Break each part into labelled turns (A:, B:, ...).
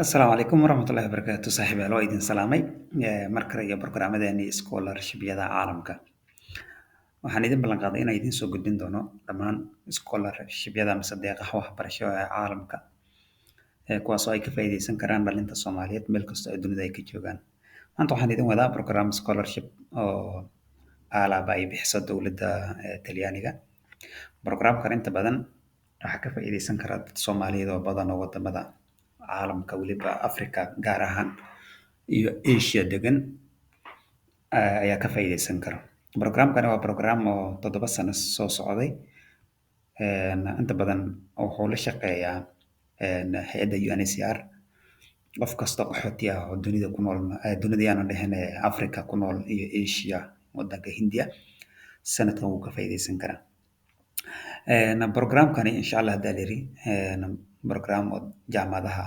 A: Asalaamu calaykum waraxmatullaahi wabarakaatu, saaxiibayaal. Waa idin salaamay mar kale iyo barnaamijyadeennii scholarship-yada caalamka. Waxaan idin ballan qaaday inaan idiin soo gudbin doono dhammaan scholarship-yada mise deeqaha waxbarasho ee caalamka, kuwaas oo ay ka faa'iideysan karaan dhalinta Soomaaliyeed meel kasta oo dunida ay ka joogaan. Maanta waxaan idin wadaa program scholarship oo alaaba ay bixiso dowladda Talyaaniga. Programkan inta badan waxaa ka faa'iideysan kara dad Soomaaliyeed oo badan oo wadamada caalamka, weliba Africa gaar ahaan iyo Asia degan ayaa ka faa'iideysan kara. Programkani waa program oo 7 sano soo socday. Inta badan wuxuu la shaqeeyaa hay'adda UNHCR. Qof kasta oo qaxooti ah oo dunida ku nool, dunida yaanan dhihin, Africa ku nool iyo Asia, wadanka Hindiya, sanadkan wuu ka faa'iideysan karaa. Programkani, insha Allah hadaa la yiri, program oo jaamacadaha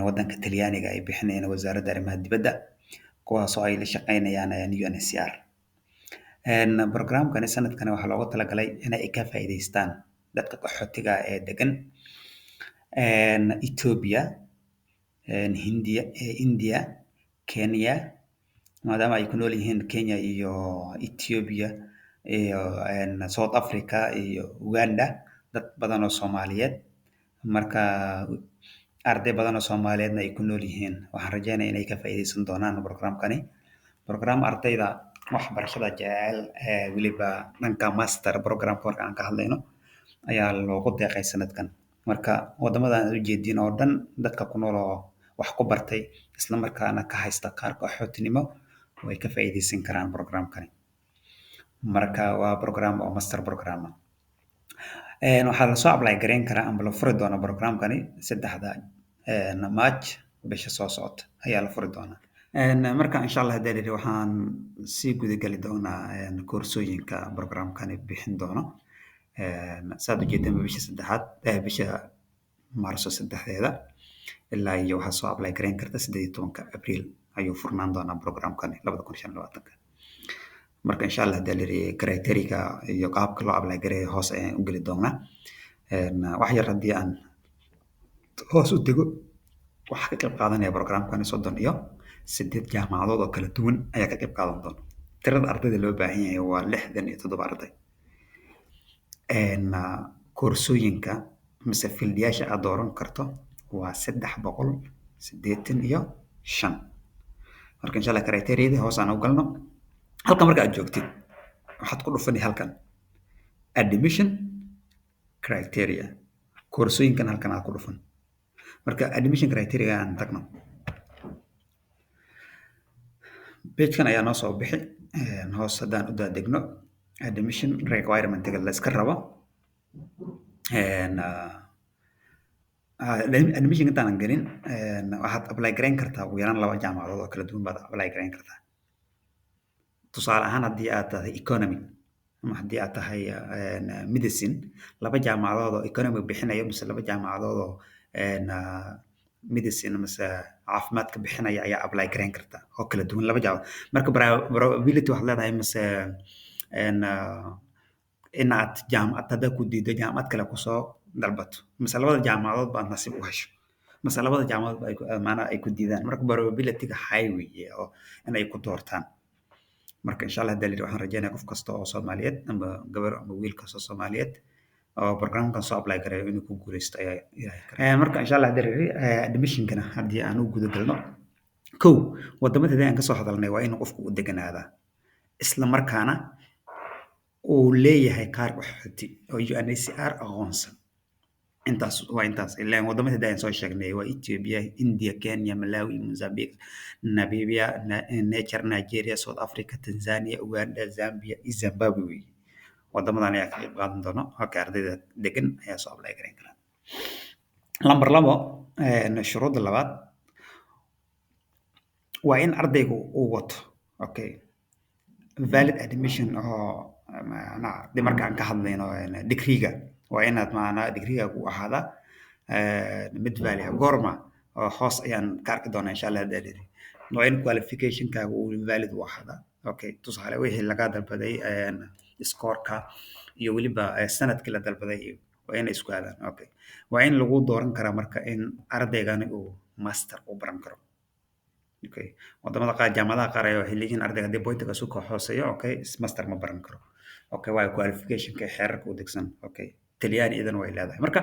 A: wadanka Talyaaniga ay bixinayaan wasaaradda arrimaha dibadda, kuwaas oo ay la shaqeynayaan UNHCR. Programkani sanadkani waxaa loogu talagalay in ay ka faa'iideystaan dadka qaxootiga ah ee degan Ethiopia, Hindiya, India, Kenya, maadaama ay ku nool yihiin Kenya iyo Ethiopia iyo South Africa iyo Uganda dad badan oo Soomaaliyeed. Marka arday badan oo Soomaaliyeedna ay ku nool yihiin, waxaan rajeynayaa inay ka faa'iideysan doonaan programkani. Program ardayda waxbarashada jecel, weliba dhanka master programka marka aan ka hadlayno, ayaa loogu deeqay sanadkan. Marka wadamadan aad ujeediin oo dhan dadka ku nool oo wax ku bartay, isla markaana ka haysta kaarka qaxootinimo, way ka faa'iideysan karaan programkani. Marka waa program oo master program ah. Waxaa lasoo apply gareyn karaa ama la furi doonaa programkani 3-da March, bisha soo socota ayaa la furi doonaa. Marka insha Allah haddii la waxaan sii guda geli doonaa koorsooyinka programkani bixin doono. Saad ujeedaan, bisha saddexaad, bisha Maarso 3-deeda ilaa iyo waxaa soo apply gareyn karta 18-ka Abriil ayuu furnaan doonaa programkani 2025-ka. Marka insha Allah haddii la yidhi, criteria iyo qaabka loo apply gareeyo hoos ayaan u geli doonaa. Wax yar haddii aan hoos u dego, waxaa ka qayb qaadanaya programkani 38 jaamacadood oo kala duwan ayaa ka qayb qaadan doona. Tirada ardayda loo baahan yahay waa 67 arday. Koorsooyinka mise fieldiyaasha aad dooran karto waa 385. Marka insha Allah criteria hoos aan u galno. Halkan marka aad joogtid, waxaad ku dhufani halkan admission criteria, koorsooyinkan halkan aad ku dhufan. Marka admission criteria aan tagno, pagekan ayaa noo soo bixi. Hoos haddaan u daadegno, admission requirementiga la iska rabo. Admission intaanan gelin, waxaad apply gareyn kartaa ugu yaraan laba jaamacadood oo kala duwan baad apply gareyn kartaa. Tusaale ahaan, haddii aad tahay economy ama haddii aad tahay medicine, laba jaamacadood oo economy bixinayo mise laba jaamacadood oo medicine mise caafimaadka bixinaya ayaa apply gareyn karta oo kala duwan, laba jaamacad. Marka probability waxaad leedahay mise inaad jaamacad haddaa ku diido, jaamacad kale kusoo dalbato, mise labada jaamacadood baad nasiib u hesho, mise labada jaamacadood ay macnaha ay ku diidaan. Marka probability-ga high weeye oo inay ku doortaan. Marka insha Allah hadii la yidhi, waxaan rajeynaya qof kasta oo Soomaaliyeed ama gabar ama wiil kasta oo Soomaaliyeed oo programkan soo apply gareeyo inuu ku guuleysto ayaa Ilaahay kara. Marka insha Allah hadii la yidhi, admissionkana haddii aan u guda galno, kow, wadamada aan kasoo hadalnay waa inuu qofku u deganaadaa, isla markaana uu leeyahay kaar qaxooti oo UNHCR aqoonsan. Intaas waa intaas. Ilaan wadamada aan soo sheegnay waa Ethiopia, India, Kenya, Malawi, Mozambique, Namibia, Niger, Nigeria, South Africa, Tanzania, Uganda, Zambia iyo Zimbabwe weeye. Wadamadan ayaa ka qayb qaadan doona. Halka ardayda degan ayaa soo apply gareyn kara. Lambar labo, shuruudda labaad waa in ardaygu uu wato, okay, valid admission oo macnaha de marka aan ka hadlayno degree-ga, waa inaad macnaha degree-gaagu u ahaadaa mid valid ah. Goorma oo hoos ayaan ka arki doonaa insha Allah hadii la yidhi. Waa in qualification-kaaga uu valid u ahaadaa. Okay, tusaale wixii lagaa dalbaday, score-ka iyo weliba sanadkii la dalbaday, waa inay isku aadaan. Okay, waa in lagu dooran karaa marka in ardaygani uu master u baran karo. Okay, wadamada qaar, jaamacadaha qaar ayaa waxay leeyihiin ardayga haddii pointigaas uu ka hooseeyo, okay, master ma baran karo. Okay, waayo qualificationka xeerarka u degsan. Okay, Talyaani idan way leedahay. Marka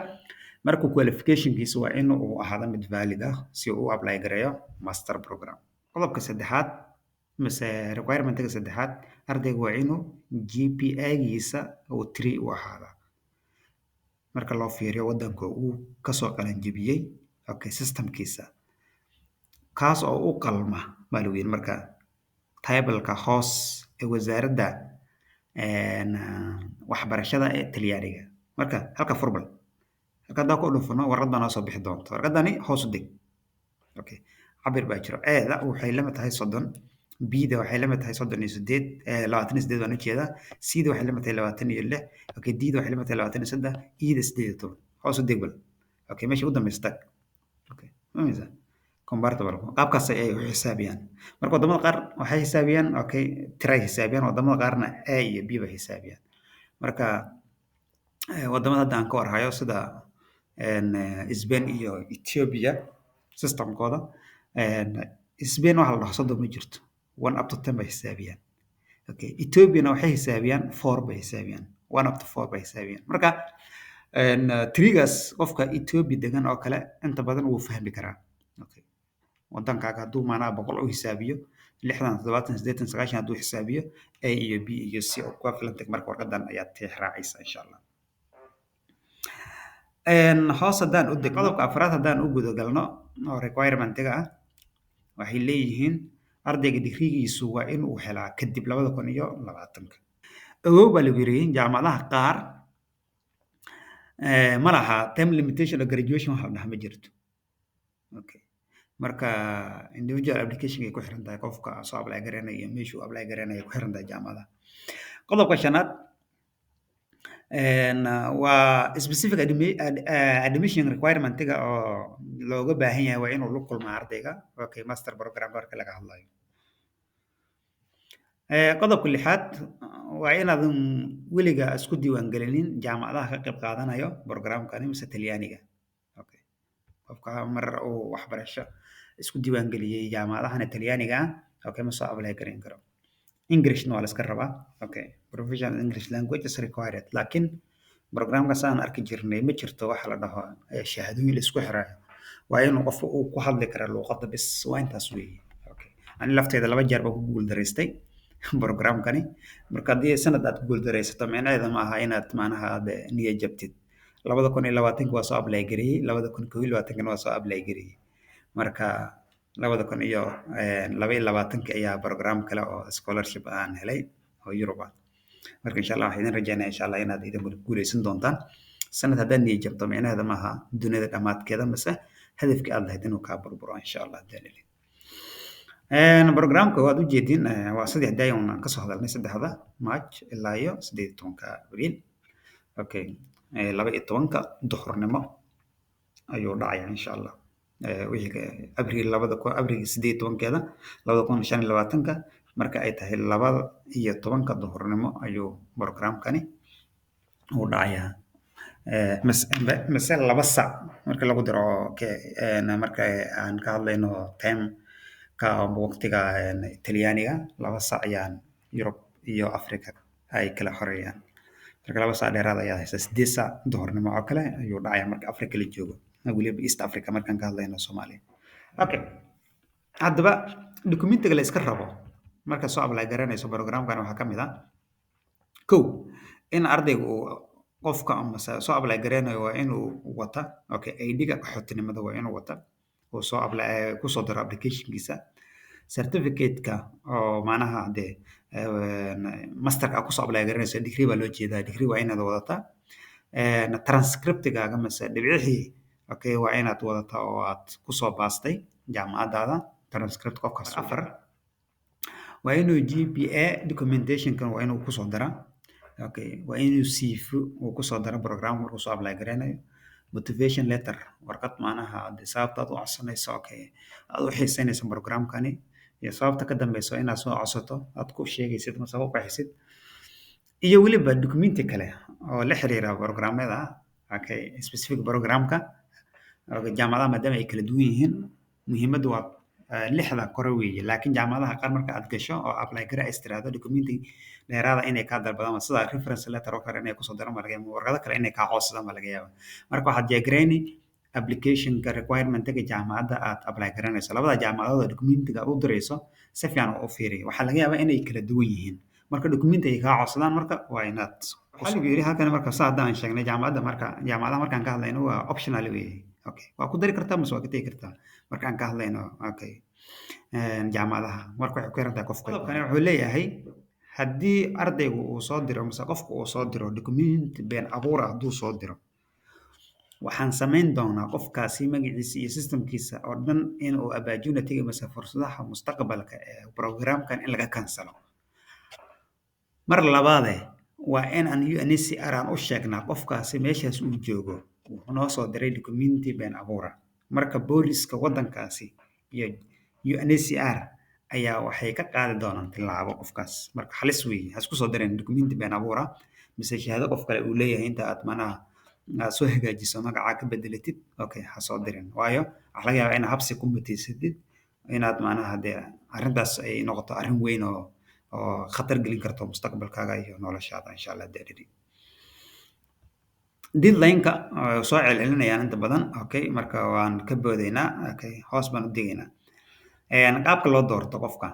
A: markuu qualificationkiisa waa in uu ahaado mid valid ah si uu u apply gareeyo master program. Qodobka saddexaad mise requirementiga saddexaad, ardayga waa inuu GPA-giisa uu 3 u ahaadaa marka loo fiiriyo wadanka uu kasoo qalinjebiyey, okay, systemkiisa, kaas oo u qalma baa lagu yidhi marka tableka hoos ee wasaaradda waxbarashada ee Talyaaniga. Marka halka furbal halka haddaan ku dhufano, warqad baa noo soo bixi doonta. Warqadani hoos u deg. Okay, cabir baa jiro. A-da waxay la mid tahay 30, B-da waxay la mid tahay 38, 28 baan ujeedaa, C-da waxay la mid tahay 26, okay, D-da waxay la mid tahay 23, E-da 18. Hoos u deg bal. Okay, meesha ugu dambeysa tag. Okay, ma compatible qaabkaas ay u xisaabiyaan. Marka wadamada qaar waxay xisaabiyaan, okay, tiray xisaabiyaan, wadamada qaarna A iyo B bay xisaabiyaan. Marka wadamada hadda aan ka warhayo sida Spain iyo Ethiopia, systemkooda Spain waxa la dhaho 30 ma jirto, 1 up to 10 bay xisaabiyaan. Okay, Ethiopiana waxay xisaabiyaan 4 bay xisaabiyaan, 1 up to 4 bay xisaabiyaan. Marka trigaas qofka Ethiopia degan oo kale inta badan wuu fahmi karaa. Okay, wadankaaga hadduu maanaha 100 u xisaabiyo, 60, 70, 80, 90 hadduu xisaabiyo, A iyo B iyo C oo kuwa filantag. Marka warqadan ayaad tix raacaysa, insha Allah. Hoos haddaan u degno, qodobka afraad haddaan u guda galno oo requirementiga ah, waxay leeyihiin ardayga digrigiisu waa in uu helaa kadib 2020-ka. Ogow baa lagu yiri, jaamacadaha qaar ma laha time limitation of graduation, waxa la dhaha ma jirto. Okay, marka individual application ay ku xiran tahay, qofka soo apply garanaya iyo meeshuu apply garanaya ku xiran tahay jaamacadaha. Qodobka shanaad waa specific admission requirementiga oo looga baahan yahay waa inuu la kulmaa ardayga, okay, master program marka laga hadlayo. Qodobka lixaad waa inaadan weliga isku diiwaangelinin jaamacadaha ka qayb qaadanayo programkani mise Talyaaniga. Okay, qofka mar uu waxbarasho isku diiwaangeliyey jaamacadahan Talyaaniga ah, okay, ma soo apply garan karo. Englishna waa la iska rabaa. Okay, professional English language is required. Laakiin programka saan arki jirnay ma jirto waxa la dhaho shahaadooyin la isku xirayo. Waa inuu qofka uu ku hadli kara luuqadda bis, waa intaas weeye. Okay, ani lafteyda laba jeer baan ku guuldareystay programkani. Marka haddii sanad aad ku guuldareysato, micnaheedu ma aha inaad macnaha aad niyad jabtid. 2020-ki waa soo apply gareeyey, 2021-kina waa soo apply gareeyey. Marka 2022-ki ayaa program kale oo scholarship aan helay oo Europe ah. Marka insha Allah waxaan idin rajeynaya, insha Allah, inaad idin guuleysan doontaan. Sanad haddaad niyad jabto, micnaheeda maaha dunida dhammaadkeeda mise hadafkii aad lahayd inuu kaa burburo, insha Allah. Hadaan programka waad ujeedin, waa saddex day aan kasoo hadalnay, 3-da March ilaa iyo 18-ka Abriil. Okay, 12-ka duhurnimo ayuu dhacaya, insha Allah, wixii Abriil labada kun, Abriil 18-keeda 2025-ka, marka ay tahay 12-ka duhurnimo ayuu programkani uu dhacayaa, mise 2 sac marka lagu daro. Marka aan ka hadlayno time ka waqtiga Talyaaniga, 2 sac ayaan Yurub iyo Africa ay kala horeeyaan. Marka 2 sac dheeraad ayaa haysa, 8 sac duhurnimo oo kale ayuu dhacaya marka Africa la joogo, weliba East Africa markaan ka hadlayno Soomaaliya. Okay, haddaba documentiga la iska rabo marka soo apply garanayso programkan waxaa ka mid ah: kow, in ardayga uu qofka amase soo apply garanayo waa inuu wata, okay, ID-ga qaxootinimada waa inuu wata, uu soo apply kusoo daro applicationkiisa, certificate-ka oo macnaha dee masterka aad kusoo apply garanayso, degree baa loo jeedaa, degree waa inaad wadataa, transcriptigaaga mise dhibcihii, okay, waa inaad wadataa oo aad kusoo baastay jaamacadaada, transcript qofkaas. Afar, waa inuu GPA documentationkan waa inuu kusoo daraa. Okay, waa inuu CV uu kusoo daro program markuu soo apply garanayo, motivation letter, warqad macnaha sababta aad u codsanayso, okay, aad u xiiseynayso programkani iyo sababta ka dambeyso inaad soo codsato aad ku sheegaysid mase u qeexaysid, iyo weliba documenti kale oo la xiriira programyada, okay, specific programka. Okay, jaamacadaha maadaama ay kala duwan yihiin. Muhiimaddu waa lixda kore weeye, laakiin jaamacadaha qaar marka aad gasho oo apply garee is tiraahdo, documenti dheeraada inay kaa dalbadaan, sida reference letter oo kale inay kusoo daraan baa laga yaabaa, warqado kale inay kaa codsadaan baa laga yaabaa. Marka waxaad check gareyni applicationka requirementiga jaamacadda aad apply garanayso. Labada jaamacadood oo documentiga aad u dirayso si fiican u fiiri, waxaa laga yaabaa inay kala duwan yihiin. Marka documenti ay kaa codsadaan, marka waa inaad waxaa lagu yidhi halkan. Marka saa haddaan sheegnay, jaamacadda, marka jaamacadaha markaan ka hadlayno, waa optional weeye. Okay, waa ku dari kartaa mase waa ka tegi kartaa markaan ka hadlayno. Okay, jaamacadaha marka waxay ku xiran tahay qofka. Qodobkani wuxuu leeyahay, haddii ardaygu uu soo diro mase qofku uu soo diro document been abuur ah, hadduu soo diro, waxaan samayn doonaa qofkaasi magaciisa iyo systemkiisa oo dhan inuu opportunity mase fursadaha mustaqbalka ee programkan in laga cancelo. Mar labaade, waa in aan UNHCR aan u sheegnaa qofkaasi meeshaas uu joogo wuxuu noo soo diray documenti been abuura. Marka booliska waddankaasi iyo UNHCR ayaa waxay ka qaadi doonaan tillaabo qofkaas. Marka halis weeye, ha isku soo direen documenti been abuura mise shahaado qof kale uu leeyahay inta aad macnaha aad soo hagaajiso, magacaa ka bedelatid. Okay, ha soo dirin, waayo waxaa laga yaabaa inaad habsi ku mutaysatid, inaad macnaha dee arrintaas ay noqoto arrin weyn oo khatar gelin karto mustaqbalkaaga iyo noloshaada, insha Allah. Dee deadline-ka soo celcelinayaan inta badan. Okay, marka waan ka boodaynaa. Okay, hoos baan u degaynaa. Qaabka loo doorto qofka,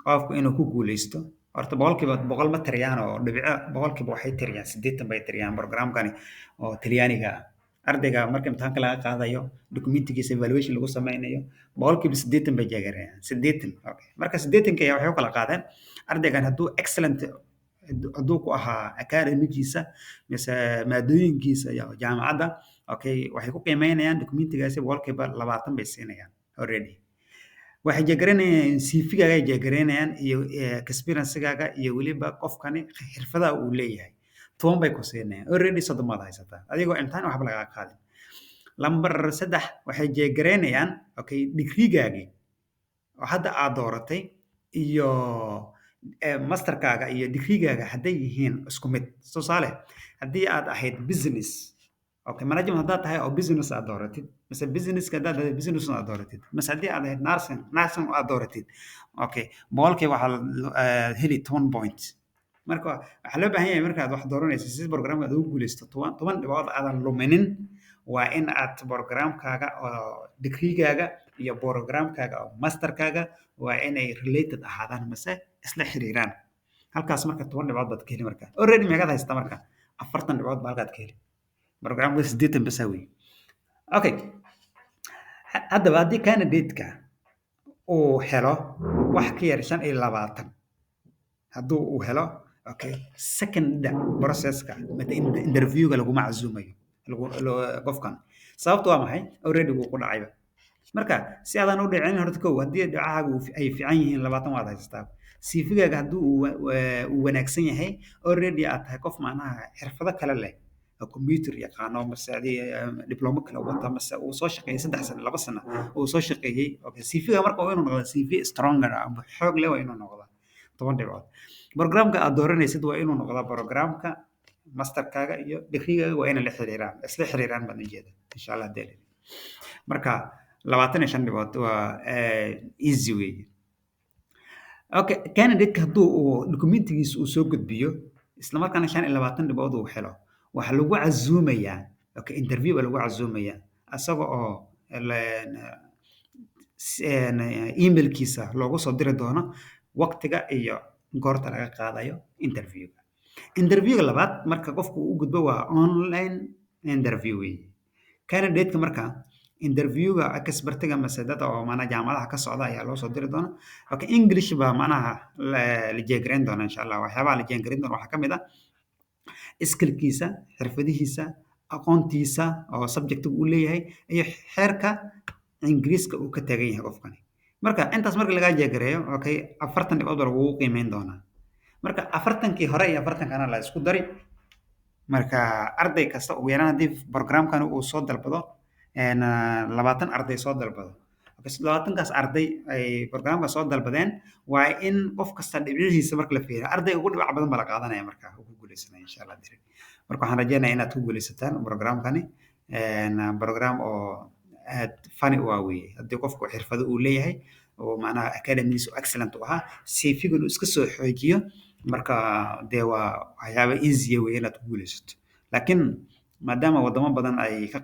A: qofku inuu ku guuleysto, horta 100% ma tiriyaan oo dhibico, waxay tiriyaan 80 bay tiriyaan programkani oo Talyaaniga ah. Ardayga marka imtixaanka laga qaadayo, documentigiisa evaluation lagu sameynayo, 80% bay check gareeyaan, 80. Okay, marka 80-ka ayaa waxay u kala qaadeen ardaygan hadduu excellent hadduu ku ahaa academiciisa mise maadooyinkiisa iyo jaamacadda, okay, waxay ku qiimeynayaan documentigaasi, 20% bay siinayaan. Already waxay check gareynayaan CV-gaaga ay check gareynayaan iyo experience-gaaga iyo weliba qofkani xirfadaha uu leeyahay, 10 bay ku siinayaan. Already 30 baad haysataa adigoo imtixaan waxba lagaa qaadin. Lambar 3, waxay check gareynayaan, okay, degreegaagii oo hadda aad dooratay iyo masterkaaga iyo degreegaaga hadday yihiin isku mid. Tusaale, haddii aad ahayd business, okay, management haddaad tahay oo business aad dooratid, mise businesska haddaad ahayd business aad dooratid, mise haddii aad ahayd nursing, nursing aad dooratid, okay, boqolkiiba waxaa heli 10 points. Marka waxaa loo baahan yahay, markaad wax dooranayso si programka aad ugu guuleysto, 10 dhibcood aadan luminin, waa in aad programkaaga oo degreegaaga iyo programkaaga oo masterkaaga waa inay related ahaadaan mise isla xiriiraan. Halkaas marka 10 dhibcood baad ka heli. Marka already meeqaad haysataa? Marka 40 dhibcood baa halkaad ka heli. Programka 80 basa wey. Okay, haddaba haddii candidate-ka uu helo wax ka yar 25, hadduu uu helo, okay, second processka mata interviewga laguma casuumayo qofkan. Sababtu waa maxay? Already wuu ku dhacayba. Marka si aadan u dhicin, horta kow, haddii dhibcahaagu ay fiican yihiin, 20 waad haysataa, CV-gaaga haddii uu wanaagsan yahay, already aad tahay qof macnaha xirfado kale leh oo computer yaqaano, mase diblomo kale wata, mase uu soo shaqeeyey 3 sano, 2 sano uu soo shaqeeyey. Okay, CV-ga marka waa inuu noqdaa CV stronger ama xoog leh waa inuu noqdaa, 10 dhibcood. Programka aad dooranaysid waa inuu noqdaa programka masterkaaga iyo degreegaaga waa inay la xiriiraan, isla xiriiraan baan ujeeda, insha Allah. Hadii marka 25 dhibcood waa easy weeye. Okay, candidate hadduu uu documentigiisa uu soo gudbiyo, isla markaana 25 dhibcood uu helo, waxaa lagu casuumayaa, okay, interview baa lagu casuumayaa, asaga oo emailkiisa loogu soo diri doono waqtiga iyo goorta laga qaadayo interviewga. Interviewga labaad marka qofku uu u gudbo waa online interview weeye. Candidate-ka marka interviewga expertiga mase dad oo macnaha jaamacadaha ka socda ayaa loo soo diri doona. Okay, English baa macnaha la check gareyn doona, insha Allah. Waxyaabaha la check gareyn doona waxaa ka mid ah skillkiisa, xirfadihiisa, aqoontiisa oo subjectiga uu leeyahay iyo xeerka Ingiriiska uu ka taagan yahay qofkani. Marka intaas marka lagaa check gareeyo, okay, 40 dhibcood baa lagugu qiimeyn doonaa. Marka 40-kii hore iyo 40-kana la isku dari. Marka arday kasta ugu yaraan haddii programkan uu soo dalbado, 20 arday soo dalbado, 20-kaas arday ay programka soo dalbadeen, waa in qof kasta dhibcihiisa marka la fiiriyo, ardayga ugu dhibca badan baa la qaadanaya, marka uu ku guuleysanaya, insha Allah. Marka waxaan rajeynayaa inaad ku guuleysataan programkani, program oo aad funny u ah weeye. Haddii qofku xirfado uu leeyahay oo macnaha academics excellent u ahaa, CV-gan uu iska soo xoojiyo, marka dee waa waxyaaba easy weeye inaad ku guuleysato. Laakiin maadaama wadamo badan ay ka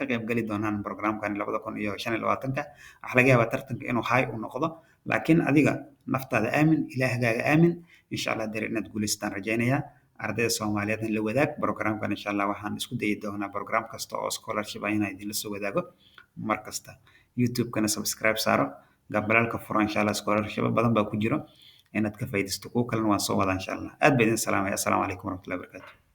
A: qayb gali doonaan programkan 2025-ka, waxaa laga yaabaa tartanka inuu high u noqdo. Laakiin adiga naftaada aamin, Ilaahgaaga aamin, insha Allah dare inaad guuleysataan rajaynayaa. Ardayda Soomaaliyeedna la wadaag programkan, insha Allah. Waxaan isku dayi doonaa program kasta oo scholarship ah inaan idinla soo wadaago mar kasta. YouTube-kana subscribe saaro, gambalaalka furo, insha Allah. Scholarship badan baa ku jiro inaad ka faa'iidaysato, kuwo kalena waan soo wadaa, insha Allah. Aad baa idin salaamaya. Assalaamu calaykum waraxmatullahi wabarakaatu.